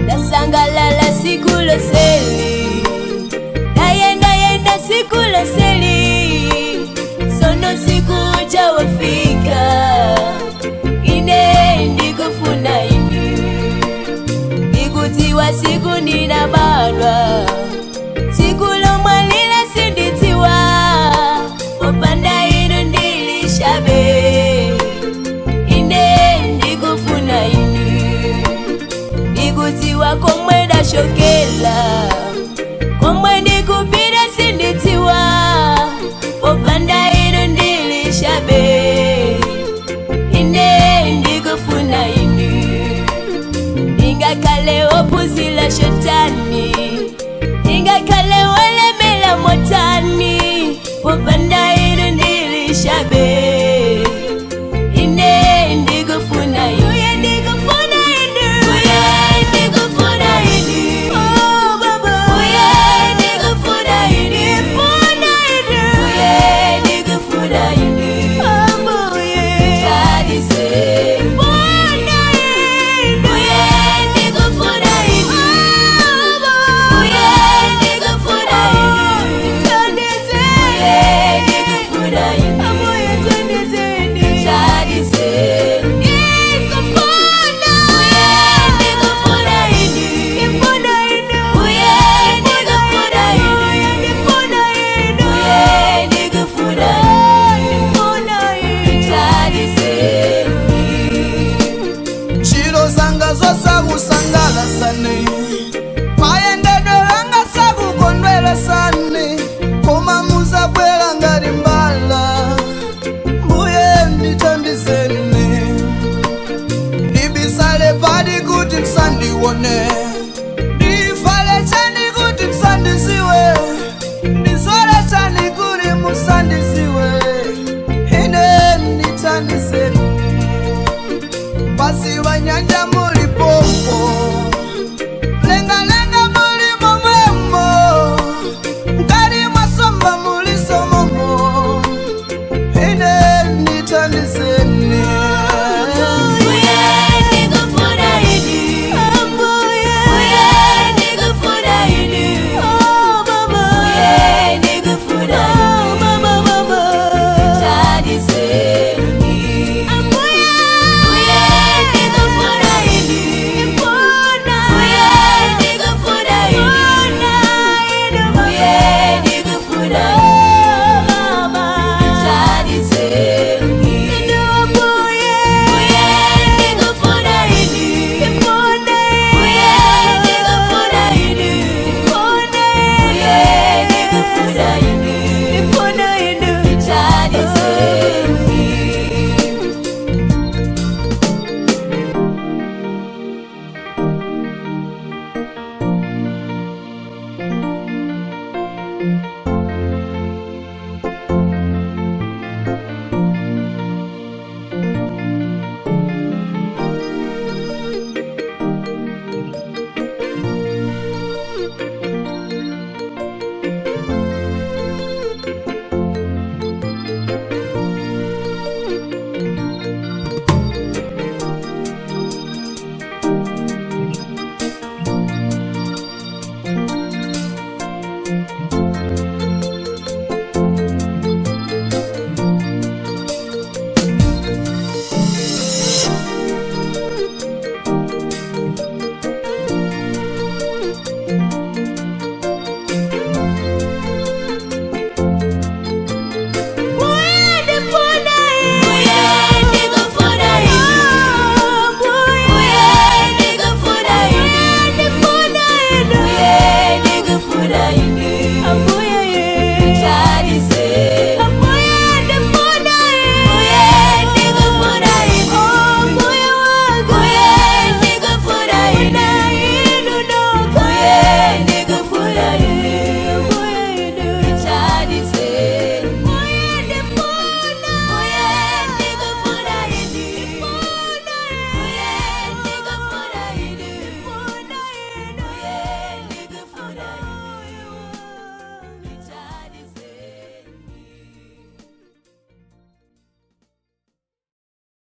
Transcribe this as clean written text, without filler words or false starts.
Ndasangalala siku loseli, ndayenda yenda siku loseli, sono siku jawafika, ine ndikufuna inu, ndikutiwa siku ninabalwa, siku lomwalila sinditiwa, popanda inu ndilishabe, ine ndikufuna inu. Ndikutiwa komwe ndashokela, komwe ndikupita sinditiwa, popanda inu ndilishabe, ine ndikufuna inu. Ndingakhale ophuzila shotani, ndingakhale olemela motani, popanda inu ndilishabe, ine ndikufuna inu. Ndikufuna inu. Ndikufuna inu. Oh, Baba. Ndikufuna inu. Ndikufuna inu. Ndithandise. Ndikufuna inu. Ndikufuna inu. Ndikufuna inu. Ndithandise. Ntchito zanga zosakusangalasani, mayendedwe langa sakukondweresani, koma muzabwera ngati mbala. Mbuye ndithandizeni, ndibisale pati kuti msandione, ndifale chani kuti msandiziwe, ndizole chani kuti musandiziwe. Ine ndithandizeni, pasi pa nyanja.